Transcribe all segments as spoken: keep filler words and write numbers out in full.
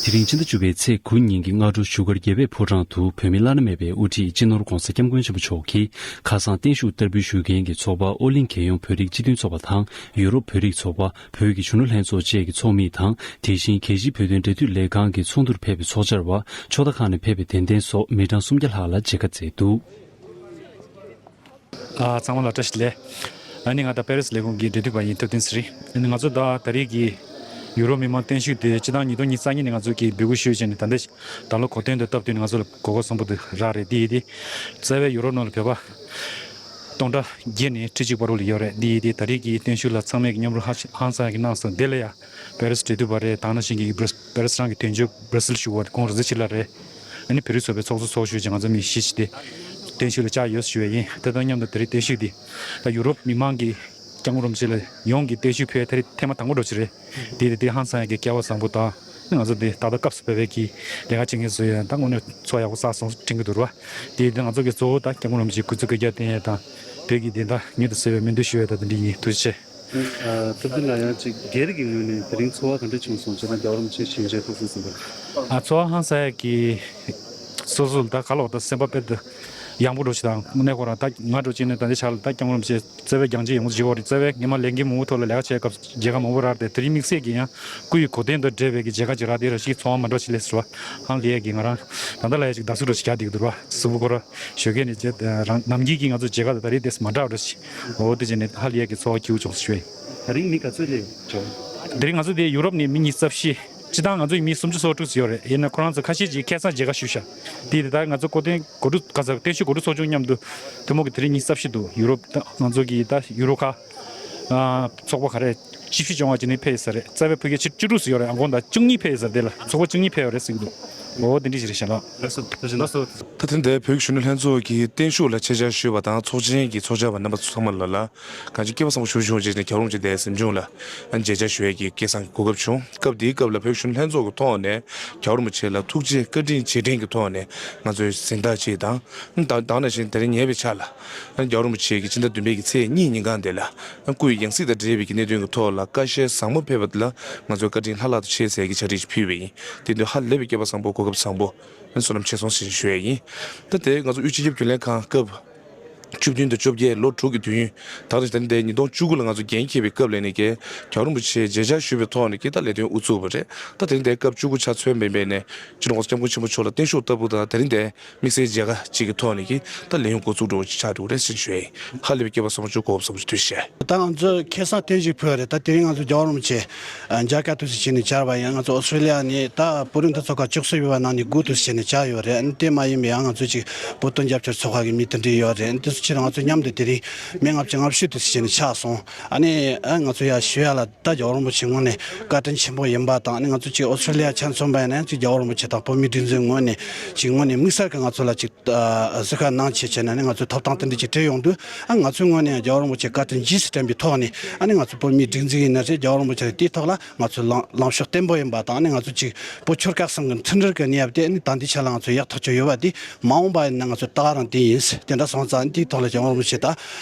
དེ་རིང་སྤྱི་ཟླ་བཅུ་པའི་ཚེས་དགུ་ཉིན་གྱི་སྔ་དྲོ་བཞུགས་སྒར་རྒྱལ་བའི་ཕོ་བྲང་དུ་བོད་མི་བླ་ན་མེད་པའི་དབུ་ཁྲིད་སྤྱི་ནོར་༧གོང་ས་༧སྐྱབས་མགོན་ཆེན་པོ་མཆོག་གིས་ཁ་སང་བརྟན་བཞུགས་བསྟར་འབུལ་ཞུ་མཁན་གྱི་ཚོགས་པ་ཨོ་གླིང་རྒྱལ་ཡོངས་བོད་རིགས་སྤྱི་མཐུན་ཚོགས་པ་དང་ཡུ་རོབ་བོད་རིགས་ཚོགས་པ། བོད་ཀྱི་གཞོན་ནུ་ལྷན་ཚོགས་བཅས་ཀྱི་ཚོགས་མི་དང་། དེ་བཞིན་རྒྱལ་སྤྱིའི་བོད་དོན་འབྲེལ་མཐུད་ལས་ཁང་གི་ཚོགས་འདུར་ཕེབས་པའི་ཚོགས་བཅར་བ། ཕྱོགས་མཐའ་ཁག་ནས་ཕེབས་པའི་དད་ལྡན་སོགས་མི་གྲངས་སུམ་བརྒྱ་ལྷག་ལ་མཇལ་ཁ་བསྩལ་འདུག། ཨ། ཚང་མ་ལ་བཀྲ་ཤིས་བདེ་ལེགས། ཨ་ནི་ང་ད་པེ་རི་སི་ལས་ཁུངས་ཀྱི་འབྲེལ་མཐུད་པ་ཡིན། ཐུབ་བསྟན་ཚེ་རིང་། ཨ་ནི་ང་ཚོ་ད་ད་རེས་ཀྱི་ཡུ་རོབ་མི་མང་བརྟན་བཞུགས་དེ་སྤྱི་བཏང་ཉིས་སྟོང་ཉི་ཤུ་རྩ་གཉིས་ནས་ང་ཚོ་གིས་འབོད་སྐུལ་ཞུས་བྱས་ནས་ད་ལྟ་ད་ལོ་འགོ་སྟོན་དུ་སྟབས་བསྟུན་ནས་ང་ཚོ་ལ་གོ་སྐབས་བཟང་པོ་འདི་རག་རེད། འདི་ཡིན་ཏེ་རྩ་བའི་ཡུ་རོབ་ནང་ལ་བོད་པ་སྟོང་ཕྲག་བརྒྱད་ནས་ཁྲི་གཅིག་བར་དུ་ལ་ཡོད་རེད། འདི་ཡིན་ཏེ་ད་རེས་ཀྱི་བརྟན་བཞུགས་ལ་ཚང་མས་ཀྱི་མཉམ་རུབ་ཧ་ཧང་སང་ཡག་གི་གནང་སོང་། འདི་ལ་ཡ་པེ་རི་སི་འབྲེལ་མཐུད་པ་རེད། དེ་ནང་བཞིན་གྱི་པེ་རི་སི་རང་གི་དོན་གཅོད་བྷར་སིལ་བཞུགས་པ་ཁོང་རིག་འཛིན་ཆོས་ལགས་རེད། ཨ་ནི་བོད་རིགས་ཚོགས་པའི་ཚོགས་གཙོ་ཚོགས་གཞོན་བཅས་ང་ཚོ་མི་བཞི་ཅིག་དེ་བརྟན་བཞུགས་ལ་བཅར་ཡོད་ཞུ་བ་ཡིན། དེ་དང་མཉམ་དུ་དེ་རིང་བརྟན་བཞུགས་འདི་ད་ཡུ་རོབ་མི་མང་གིས་སྐྱབས་མགོན་རིན་པོ་ཆེ་ལ་ཡོངས་ཀྱི་བརྟན་བཞུགས་ཕུལ་ཡ་དེ་རིང་ཐེངས་མ་དང་པོ་འདྲ་ཅིག་རེད། དེ་དེ་ཧང་སང་ཡག་གི་སྐལ་བ་བཟང་པོ་དང་ང་ཚོ་འདི་ཏག་ཏག་སྐབས་སུ་བབས་པའི་གི་ལས་ཀ་བྱེད་མཁན་ཚོ་ཡང་ད་དངོས་གནས་ཚོགས་ཡག་པོ་བསགས་སོང་དྲན་གྱི་འདུག་ར། དེ་དེ་ང་ཚོ་གི་གཙོ་བོ་ད་སྐྱབས་མགོན་རིན་པོ་ཆེའི་སྐུ་ཚེ་བསྐལ་བརྒྱར་བརྟན་ཡ་དང་བོད་ཀྱི་བདེན་མཐའ་མྱུར་དུ་གསལ་བའི་སྨོན་འདུན་ཞུ་ཡ་ད་དེ་འདྲ་ཡིན། ཐུགས་རྗེ་ཆེ། ཨ། ཐུབ་བསྟན་ལགས་ཡང་ཅིག་སྒེར་གྱི་ངོས་ནས་དེ་རིང་ཚོར་བ་ག་འདྲ་བྱུང་སོང་། བྱས་ན་རྒྱལ་བ་རིན་པོ་ཆེ་ཞལ་མཇལ་ཐུབ་སོང་ཟེར་བ། ཨ། ཚོར་བ་ཧང་སང་ཡག་གི་སོ་སོ་ལ་ད་ག་ལོག་ད་སེམས་པ་དཔེ་ད་ཡང་པོ་འགྲོ་ཞིག་དང་། དངོས་གནས་ཁོ་རང་ད་ང་འགྲོ་ཅིག་ནས་ད་འདི་ཆ་ལ་ད་སྐྱབས་མགོན་རིན་པོ་ཆེ་རྩ་བའི་རྒྱང་རྒྱས་ཡོངས་སུ་བརྗེ་བ་རེད། རྩ་བའི་སྔས་མ་ལས་འགན་མང་པོ་ཐོག་ལ་ལས་ཀ་བྱེད་སྐབས་མཇལ་ཁ་མང་པོ་རག་སྟེ་དེ་རིང་དམིགས་བསལ་གྱི་ཡང་སྐུ་ཡི་གོ་སྟོན་དང་འབྲེལ་བའི་གི་མཇལ་ཁ་ཅིག་རག་དེ་ར་ཞིག་ཚོར་བ་མ་འགྲོ་ཞིག་ལས་ཟེར་བ་ཧང་ལས་ཡག་གི་ང་རང་ད་ལྟ་ལ་ཡ་ཅིག་བདག་སུ་འགྲོ་ཞིག་རྒྱག་བསྡད་ཀྱི་འདུག་ར། གཟུགས་པོ་ཁོ་ར་ཞོགས་ཀས་ནས་རྗེས་རང་ནམ་རྒྱུན་གྱི་ང་ཚོ་མཇལ་ཁ་དང་ད་རེས་དེ་མ་འདྲ་བ་འདྲ་ཞིག་འོ་དེ་བྱས་ནས་ཧ་ལས་ཡག་གི་ཚོར་བ་སྐྱིད་པོ་བྱུང་སོང་ཞུ་ཡ་ཡིན། དེ་རིང་མི་ག་ཚོད་སླེབས་བྱུང་། དེ་རིང་ང་ཚོ་དེ་ཡུ་རོབ་ནས་མི་ཉི་ཤུ་རྩ་བཞི། སྤྱིར་བཏང་ང་ཚོ་ཡི་མི་སུམ་ཅུ་སོ་དྲུག་ཙམ་ཡོད་རེད། ཡིན་ན་ཁོ་རང་ཚོ་ཁ་ཤས་ཀྱིས་ཁ་སང་མཇལ་ཁ་ཞུས་ཤག་དེ་དེ་ལྟར་ང་ཚོ་སྐུ་མདུན་གོ་སྒྲིག་ག་ཚོད་བརྟན་བཞུགས་གོ་སྒྲིག་ཚོགས་ཆུང་མཉམ་དུ་ཐུན་མོང་གི་དེ་རིང་ཉི་ཤུ་རྩ་བཞི་འདུག་ཡུ་རོབ་ད་ང་ཚོ་གི་ད་ཡུ་རོབ་ཁག་ཨ་ཚོགས་པ་ག་རེ་བཅུ་བཞི་བཅོ་ལྔ་ཅིག་ནས་ཕེབས་ཡོད་ས་རེད། རྩ་བའི་ཕ་གི་ཕྱི་བཅུ་དྲུག་ཙམ་ཡོད་རེད། ཨ་དགོངས་དག་བཅུ་གཉིས་ཕེབས་ཡོད་ས་རེད། དེ་ལ་ཚོགས་པ་བཅུ་གཉིས་ཕེབས་ཡོད་རེད་ཟེར་གྱི་འདུག་འོ་དེ་འདྲ་ཞིག་རེད་ཤག་ལགས། ལགས་སོ། ཐུགས་རྗེ་གནང་། ལགས་སོ། ད་ཐེངས་འདིར་བོད་ཀྱི་གཞོན་ནུ་ལྷན་ཚོགས་ཀྱིས་བརྟན་བཞུགས་ལ་ཆེད་བཅར་ཞུས་པ་དང་ཚོགས་ཆེན་གྱི་ཚོགས་བཅར་བ་རྣམ་པ་ཚང་མ་ལ་ལ་གང་ཅི་སྐལ་བ་བཟང་པོ་ཞིག་བྱུང་ཞེས་ནས་རྒྱལ་བ་རིན་པོ་ཆེ་དེ་གཟིམ་ཆུང་ལ་མཇལ་བཅར་ཞུ་ཡས་ཀྱི་སྐལ་བཟང་གི་གོ་སྐབས་བྱུང་། སྐབས་དེའི་སྐབས་ལ་བོད་ཀྱི་གཞོན་ནུ་ལྷན་ཚོགས་ཀྱི་ཐོག་ནས་རྒྱལ་བ་རིན་པོ་ཆེ་ལ་ཐུགས་རྗེ་བཀའ་དྲིན་རྗེས་དྲན་གྱི་ཐོག་ནས་ང་ཚོས་གཟེངས་རྟགས་ཅིག་དང་། ད་ད་ནང་བཞིན་དེ་རིང་ཉེ་བའི་ཆར་ལ་རྒྱལ་བ་རིན་པོ་ཆེ་གི་སྤྱི་ཟླ་བདུན་པའི་གི་ཚེས་གཉིས་ཉིན་གང་དེ་ལ་སྐུ་ཡི་ཡང་སྲིད་དང་འབྲེལ་བའི་གི་གནད་དོན་གྱི་ཐོག་ལ་བཀའ་ཤག་བཟང་པོ་ཕེབས་པ་དེ་ལ་ང་ཚོས་བཀའ་དྲིན་ལྷག་ལྷག་ཏུ་ཆེ་ཟེར་གྱི་ཕྱག་བྲིས་ཤིག་ཕུལ་བ་ཡིན། དེ་དུས་ཧ་ལས་པའི་སྐལ་བ་བཟང་པོ་གོ་སྐབས་བཟང་པོ་བསོད་ནམས་ཆེ་སོང་ཞེས་ཞུ་ཡས་ཡིན། ད་དེ་ང་ཚོ་དབུས་སྤྱི་ཁྱབ་རྒྱུན་ལས་ཁང་སྐབས་བཅུ་བདུན་དང་བཅོ་བརྒྱད་ལོ་དྲུག་གི་དུས་ཡུན། ད་ལྟ་ད་ལྟའི་ཉིས་སྟོང་བཅུ་དགུ་ལ་ང་ཚོ་འགན་འཁྱེར་བའི་སྐབས་ལ་ནས་ཀྱི་རྒྱལ་བ་རིན་པོ་ཆེ་མཇལ་བཅར་ཞུས་པའི་ཐོག་ནས་ཀྱི་ད་ལས་དོན་དབུ་བཙུགས་པ་རེད། ད་དེ་རིང་འདིར་སྐབས་བཅུ་དགུ་ཆ་མཚོན་པའི་ནས་སྤྱི་ནོར་༧གོང་ས་༧སྐྱབས་མགོན་ཆེན་པོ་མཆོག་ལ་བརྟན་བཞུགས་བསྟར་འབུལ་དང་དེ་རིང་འདིར་དམིགས་བསལ་མཇལ་ཁ་ཅིག་གི་ཐོག་ནས་ཀྱི་ད་ལས་ཡུན་འགོ་བཙུགས་འགྲོ་བ་ཆགས་འགྲོ་གི་རེད་ཟེར་ཞུ་ཡས་ཡིན། ཧ་ལས་པའི་སྐལ་བ་བཟང་པོ་བྱུང་། གོ་སྐབས་བཟང་པོ་བྱུང་། ཐུགས་རྗེ་ཆེ། ད་ང་ཚོ་ཁ་སང་བརྟན་བཞུགས་ཕུལ་བ་རེད། ད་དེ་རིང་ང་ཚོ་རྒྱལ་བ་རིན་པོ་ཆེ་མཇལ་ཁ་ཐུགས་སུ་ཆེ་ནས་བཅར་བ་ཡིན། ང་ཚོ་ཨོ་སི་ཀྲོ་ལི་ཡ་ནས་ད་བོད་རིགས་མཐུན་ཚོགས་ཁག་བཅུ་གསུམ་ཡོད་པ་ནང་ནས་དགུ་ཐུགས་སུ་ཆེ་ནས་བཅར་ཡོད་རེད། དེ་མ་ཡིན་པའི་ཡང་ང་ཚོ་ཅིག་བོད་དོན་རྒྱབ་སྐྱོར་ཚོགས་ཁག་གི་མི་དེ་འདྲ་ཡོད་རེད། དེ་ཚོ་ཕྱིར་ང་ཚོ་མཉམ་དུ་དེ་རིང་མི་ལྔ་བཅུ་ང་བཞི་ཐུགས་སུ་ཆེ་ནས་ཆགས་སོང་། ཨ་ནི་ཨ་ང་ཚོ་ཡར་ཞུ་ཡ་ལ་ད་རྒྱལ་བ་རིན་པོ་ཆེ་ངོས་ནས་བཀའ་དྲིན་ཆེན་པོ་ཡིན་པ་དང་། ཨ་ནི་ང་ཚོ་ཅིག་ཨོ་སི་ཀྲོ་ལི་ཡ་ཆ་མཚོན་པ་ཡིན་ན་ཅིག་རྒྱལ་བ་རིན་པོ་ཆེ་དང་བོད་མིའི་སྒྲིག་འཛུགས་ངོས་ནས་ཅིག་དངོས་གནས་དམིགས་བསལ་གྱི་ང་ཚོ་ལ་ཅིག་ཨ་གཟིགས་ཁ་གནང་བྱས་བྱས་ནས་ནི་ང་ཚོས་ཐོབ་ཐང་དེ་འདྲ་ཅིག་སྤྲད་ཡོང་དུས། ཨ་ང་ཚོའི་ངོས་ནས་རྒྱལ་བ་རིན་པོ་ཆེ་བཀའ་དྲིན་རྗེས་སུ་དྲན་པའི་ཐོག་ནས། ཨ་ནི་ང་ཚོ་བོད་མིའི་སྒྲིག་འཛུགས་ཡིན་ན་རེད། རྒྱལ་བ་རིན་པོ་ཆེ་ལ་དེའི་ཐོག་ལ་ང་ཚོས་ལངས་ལངས་ཕྱོགས་བརྟན་པོ་ཡིན་པ་དང་། ཨ་ནི་ང་ཚོ་ཅིག་བོད་ཆོལ་ཁ་གསུམ་གྱི་མཐུན་སྒྲིལ་གྱི་གནས་བབ་དེ། ཨ་ནི་ད་ལྟའི་ཆ་ལ་ང་ཚོ་ཡག་ཐག་ཆོད་ཡོད་པ་དེ། མ་འོངས་པ་ཡིན་ན་ང་ཚོ་ད་ག་རང་དེ་ཡིན། དེ་འདྲ་སོང་ཙང་དེའི་ཐོག་ལ་རྒྱལ་བ་རིན་པོ་ཆེ་དང་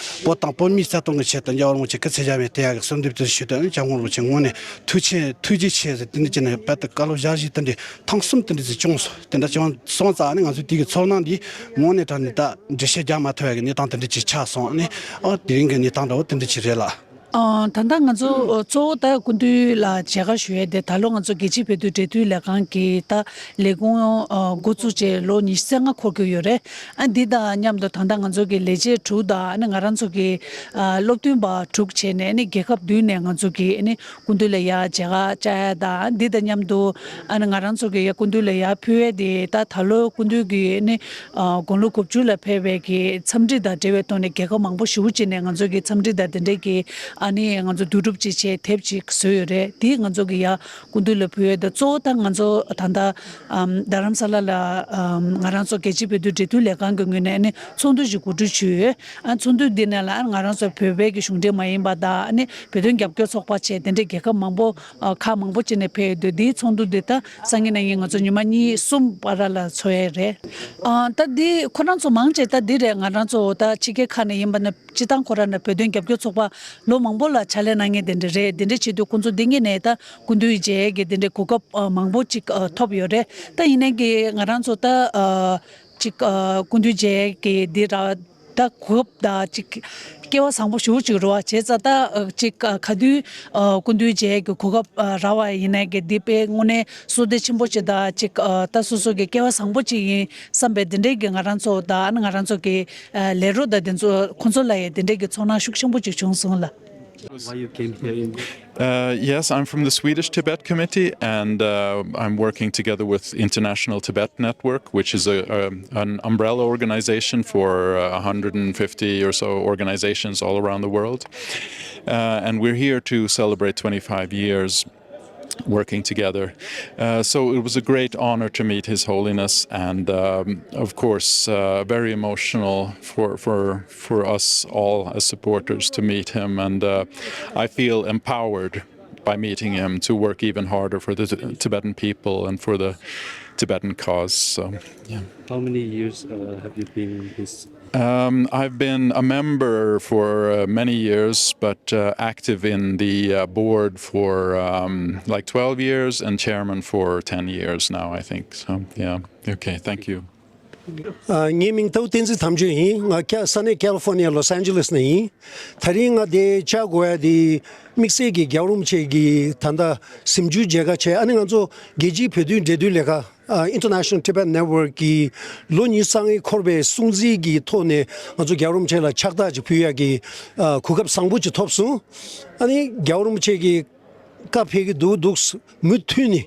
བོད་དང་བོད་མིའི་རྩ་དོན་གྱི་ཆེད་དུ་རྒྱལ་བ་རིན་པོ་ཆེ་སྐུ་ཚེ་ཞབས་པད་བརྟན་ཡག་གི་གསོལ་འདེབས་དེ་ཞུས་ཏེ། ཨ་ནི་སྐྱབས་མགོན་རིན་པོ་ཆེ་ངོས་ནས་ཐུགས་ཆེ་ཐུགས་རྗེ་ཆེ་ཟེར། དེ་འདྲ་བྱས་ནས་རྦད་དེ་བཀའ་སློབ་ཞལ་བཞེས་དེ་འདྲ་ཐེངས་གསུམ་དེ་འདྲ་ཞིག་བྱུང་སོང་། དེ་འདྲ་བྱུང་སོང་ཙང་ནི་ང་ཚོས་དེ་གི་ཚོར་སྣང་འདི་དངོས་གནས་དྲང་གནས་ད་འགྲེལ་བཤད་རྒྱག་མ་ཐུབ་ཡག་གི་གནས་སྟངས་དེ་འདྲ་ཅིག་ཆགས་སོང་། ནི་ཨ་དེ་རིང་གི་གནས་སྟངས་འདྲ་བོ་དེ་འདྲ་ཅིག་རེད་ལགས། ཨ། ད་ལྟ་ང་ཚོ་གཙོ་བོ་ད་སྐུ་མདུན་ལ་མཇལ་ཁ་ཞུ་ཡས་དེ། ད་ལོ་ང་ཚོ་རྒྱལ་སྤྱིའི་བོད་དོན་འབྲེལ་མཐུད་ལས་ཁང་གི་ད་ལས་ཁུངས་ཨ་འགོ་བཙུགས་བྱས་ལོ་ཉི་ཤུ་རྩ་ལྔ་འཁོར་གྱི་ཡོད་རེད། ཨ་འདི་དང་མཉམ་དུ་ད་ལྟ་ང་ཚོ་གི་ལས་བྱེད་དྲུག་དང་། ཨ་ནི་ང་རང་ཚོ་གི་ཨ་སློབ་སྟོན་པ་དྲུག་བྱས་ནས། ཨ་ནི་རྒྱལ་ཁབ་བདུན་ནས་ང་ཚོ་གི་ཨ་ནི་སྐུ་མདུན་ལ་ཡར་མཇལ་ཁ་བཅར་ཡ་དང་། འདི་དང་མཉམ་དུ་ཨ་ནི་ང་རང་ཚོ་གི་ཡར་སྐུ་མདུན་ལ་ཡར་ཕུལ་ཡ་དེ། ད་ད་ལོ་སྐུ་མདུན་གྱི་ཨ་ནི་ཨ་དགུང་ལོ་དགུ་བཅུ་ལ་ཕེབས་པའི་གི་འཚམས་འདྲི་དང་འབྲེལ་བའི་ཐོག་ནས། རྒྱལ་ཁབ་མང་པོ་ཞེ་པོ་ཅིག་ནས་ང་ཚོ་གི་འཚམས་འདྲི་དང་དེ་འདྲའི་གི་ཨ་ནི་ང་ཚོ་བསྡུ་སྒྲུབ་ཅིག་བྱས་དེབ་ཅིག་བཟོས་ཡོད་རེད། དེ་ང་ཚོ་གི་ཡར་སྐུ་མདུན་ལ་ཕུལ་ཡ་དེ། གཙོ་བོ་ད་ང་ཚོ་ད་ལྟ་ཨམ་རྡ་རམ་ས་ལ་ལ་ཨམ་ང་རང་ཚོ་རྒྱལ་སྤྱིའི་བོད་དོན་འབྲེལ་མཐུད་ལས་ཁང་གི་ངོས་ནས་ཨ་ནི་ཚོགས་འདུ་ཞིག་གོ་སྒྲིག་ཞུས་ཡོད། ཨ་ཚོགས་འདུ་འདི་ནང་ལ་ཨ་ང་རང་ཚོ་བོད་པའི་གི་གཞུང་འབྲེལ་མ་ཡིན་པ་དང་། ཨ་ནི་བོད་དོན་རྒྱབ་སྐྱོར་ཚོགས་པ་བཅས་དེ་འདྲའི་རྒྱལ་ཁབ་མང་པོ་ཨ་ཁག་མང་པོ་ཅིག་ནས་ཕེབས་ཡོད་དུས། འདིའི་ཚོགས་འདུ་འདི་ད་སང་ཉིན་གནངས་ཉིན་ང་ཚོ་ཉི་མ་གཉིས་གསུམ་བར་ལ་ཚོགས་ཡས་རེད། ཨ་ད་འདི་ཁོ་རང་ཚོ་མང་ཆེ་ད་འདི་རེད། ང་རང་ཚོ་ད་ཕྱི་རྒྱལ་ཁག་ནས་ཡིན་པ་ན། སྤྱིར་བཏང་ཁོ་རང་ནི་བོད་དོན་རྒྱབ་སྐྱོར་ཚོགས་པ་ལོ་མང་ མང་པོ་ལ་ཕྱག་ལས་གནང་མཁན་དེ་འདྲ་རེད། དེ་འདྲ་བྱེད་དུས་ཁོང་ཚོ་འདི་གཉིས་ནས་ད་སྐུ་མདུན་མཇལ་ཡས་ཀྱི་དེ་འདྲའི་གོ་སྐབས་ཨ་མང་པོ་ཅིག་ཨ་ཐོབ་ཡོད་རེད། ད་ཡིན་ནའི་གི་ང་རང་ཚོ་ད་ཨ་ཅིག་ཨ་སྐུ་མདུན་མཇལ་ཡས་ཀྱི་འདི་ར་ད་གོ་སྐབས་ད་ཅིག་སྐལ་བ་བཟང་པོ་ཞེ་པོ་ཅིག་རེད་བ། བྱས་ཙང་ད་ཨ་ཅིག་ཨ་ག་དུས་ཨ་སྐུ་མདུན་མཇལ་ཡས་ཀྱི་གོ་སྐབས་ཨ་རག་པ་ཡིན་ནའི་གི་འདི་དཔེ་དངོས་གནས་བསོད་བདེ་ཆེན་པོ་ཅིག་དང་ཅིག་ཨ་ད་སོ་སོ་གི་སྐལ་བ་བཟང་པོ་ཅིག་ཡིན་བསམ་པའི་འདི་འདྲའི་གི་ང་རང་ཚོ་ད་ཨ་ནི་ང་རང་ཚོ་གི་ཨ་ལས་རོགས་དང་དེ་ཚོ་ཁོང་ཚོ་ལ་ཡང་དེ་འདྲའི་གི་ཚོར་སྣང་ཤུགས་ཆེན་པོ་ཅིག་བྱུང་སོང་ལ། Why you came here in Uh, yes, I'm from the Swedish Tibet Committee, and uh, I'm working together with International Tibet Network, which is a, a, an umbrella organization for uh, one hundred fifty or so organizations all around the world. Uh, and we're here to celebrate twenty-five years working together. Uh, so it was a great honor to meet His Holiness, and um, of course, uh, very emotional for, for, for us all as supporters to meet him. And uh, I feel empowered by meeting him to work even harder for the Tibetan people and for the Tibetan cause. So, yeah. How many years uh, have you been in this? Um, I've been a member for uh, many years, but uh, active in the uh, board for um, like twelve years and chairman for ten years now, I think. So, yeah. Okay, thank you. ཨ། ངའི་མིང་ཏའུ་བསྟན་འཛིན་དམ་ཆོས་ཡིན། ང་ཀ་ས་གནས་ཀ་ལི་ཧྥོར་ནི་ཡ་ལོས་ཨན་ཇེ་ལེས་ནས་ཡིན། དེ་རིང་ང་འདིར་བཅར་དགོས་ཡ་དེ་དམིགས་བསལ་གྱི་རྒྱལ་བ་རིན་པོ་ཆེ་གི་ད་ལྟ་གཟིམ་ཆུང་མཇལ་ཁ་བྱས། ཨ་ནི་ང་ཚོ་རྒྱལ་སྤྱིའི་བོད་དོན་འབྲེལ་མཐུད་ལས་ཁང་ཨ། International Tibet Network གི་ལོ་ཉི་ཤུ་རྩ་ལྔ་འཁོར་བའི་སྲུང་བརྩི་གི་ཐོག་ནས་ང་ཚོ་རྒྱལ་བ་རིན་པོ་ཆེ་ལ་ཕྱག་རྟགས་ཅིག་ཕུལ་ཡ་གི་ཨ། གོ་སྐབས་བཟང་པོ་ཅིག་ཐོབ་སོང་། ཨ་ནི་རྒྱལ་བ་རིན་པོ་ཆེ་གི་བཀའ་ཕེབས་ཀྱི་འདུག་འདུག་མུ་མཐུད་ནས་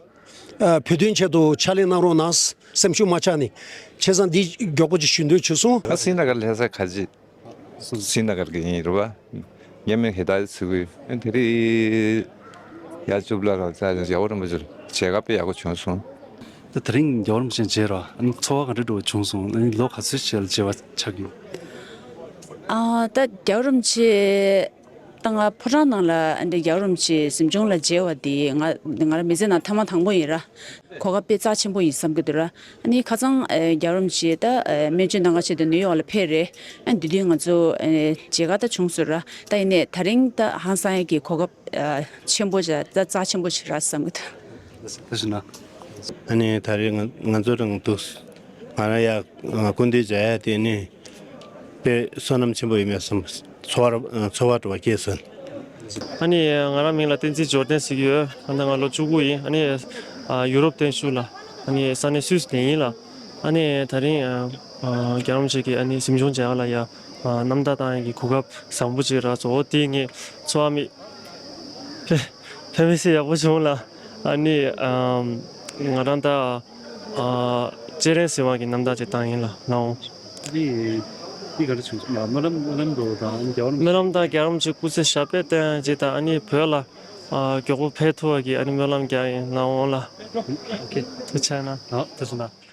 ཨ། བོད་དོན་ཆེད་དུ་ཕྱག་ལས་གནང་རོགས་གནང་། སེམས་ཤུགས་མ་ཆག་ནས། བྱས་ཙང་འདི་མགྱོགས་པོ་ཅིག་ཞུ་འདོད་བྱུང་སོང་། ཨ། སྲིད་ན་གར་ལྷ་ས་ཁ་ཆེ། སྲིད་ན་གར་གྱི་ཡིན་རུ་བ། ངས་མིང་ཧེ་ད་ཚུ་གི་དེ་རིང་ཡ་ཅུབ་ལ་རང་ཚ་རྒྱལ་བ་རིན་པོ་ཆེ་མཇལ་ཁ་དཔེ་ཡག་པོ་བྱུང་སོང་། ད་དེ་རིང་རྒྱལ་བ་རིན་པོ་ཆེ་མཇལ་ར། ཨ་ནི་ཚོར་བ་ག་འདྲ་འདྲ་བོ་བྱུང་སོང་། ཨ་ནི་ལོ་ག་ཚོད་ཅིག་ལ་མཇལ་བ་ཆགས་ཡོད། ཨ། ད་རྒྱལ་བ་རིན་པོ་ཆེ་ད་ང་ཕོ་བྲང་ནང་ལ་ཨ་འདྲ་རྒྱལ་བ་རིན་པོ་ཆེ་གཟིམ་ཆུང་ལ་མཇལ་བ་དེ་ང་ང་རང་མི་ཚེ་ནང་ཐེངས་མ་དང་པོ་ཡིན་ར། གོ་སྐབས་དཔེ་རྩ་ཆེན་པོ་ཡིན་བསམ་གྱི་འདུག་ར། ཨ་ནི་ཁ་སང་ཨ་རྒྱལ་བ་རིན་པོ་ཆེ་ད་ཨ་སྨན་བཅོས་གནང་ག་ཆེད་དུ་ནིའུ་ཡོག་ལ་ཕེབས་རེད། ཨ་འདི་དུས་ང་ཚོ་ཨ་མཇལ་ཁ་ད་བྱུང་སོང་ར། ད་ཡིན་ནའི་ད་རིང་ད་ཧང་སང་ཡ་གི་གོ་སྐབས་ཨ་ཆེན་པོ་ཅིག་ད་རྩ་ཆེན་པོ་ཞིག་ར་བསམ་གྱི་འདུག་ད་ཞུ་ན། ཨ་ནི་ད་རེས་ང་ང་ཚོ་རང་འདུག་ང་རང་ཡ་སྐུ་མདུན་མཇལ་ཡ་དེ་ནི་དཔེ་བསོད་ནམས་ཆེན་པོ་ཡིན་པས་བསམ། ཚོར་བ་ཚོར་བ་འདྲ་བ་སྐྱེས་སོང་། ཨ་ནི་ང་རང་མིང་ལ་བསྟན་འཛིན་འབྱོར་ལྡན་ཟེར་གྱི་ཡོད། ད་ལྟ་ང་ལོ་བཅུ་དགུ་ཡིན། ཨ་ནི་ཡུ་རོབ་སྟེང་བཞུགས་ལ། ཨ་ནི་ས་གནས་སུད་སི་ནས་ཡིན་ལ། ཨ་ནི་ད་རིང་རྒྱལ་བ་རིན་པོ་ཆེ་གི་ཨ་ནི་གཟིམ་ཆུང་མཇལ་ཁ་ལ་ཡ་རྣམ་ཐར་བཏང་ཡ་གི་གོ་སྐབས་བཟང་པོ་ཅིག་རག་སོང་། འོ་དེ་ངས་ཚོར་བ་མེད། ཕེ་ཕེ་མི་སྲིད་ཡག་པོ་བྱུང་ལ། ཨ་ནི་ཨམ་ང་རང་ད་ཨ་སྤྱན་རས་གཟིགས་དབང་གི་རྣམ་ཐར་ཅིག་བཏང་ཡིན་ལ་ལའོ། འདི་འདི་ག་རེ་བྱུང་སོང་ལ། སྨོན་ལམ་སྨོན་ལམ་འགྲོ་དང་རྒྱལ་བ་རིན་པོ་སྨོན་ལམ་དང་རྒྱལ་བ་རིན་པོ་ཆེ་སྐུ་ཚེ་ཞབས་པད་བརྟན་ཅིག་དང་། ཨ་ནི་བོད་ལ་ཨ་མགྱོགས་པོ་ཕེབས་ཐུབ་པ་གི་ཨ་ནི་སྨོན་ལམ་རྒྱག་ཡིན་ལའོ་ལ། ཨོ་ཁེ། ཐུགས་རྗེ་གནང་། ཨ་ཐུགས་རྗེ་གནང་།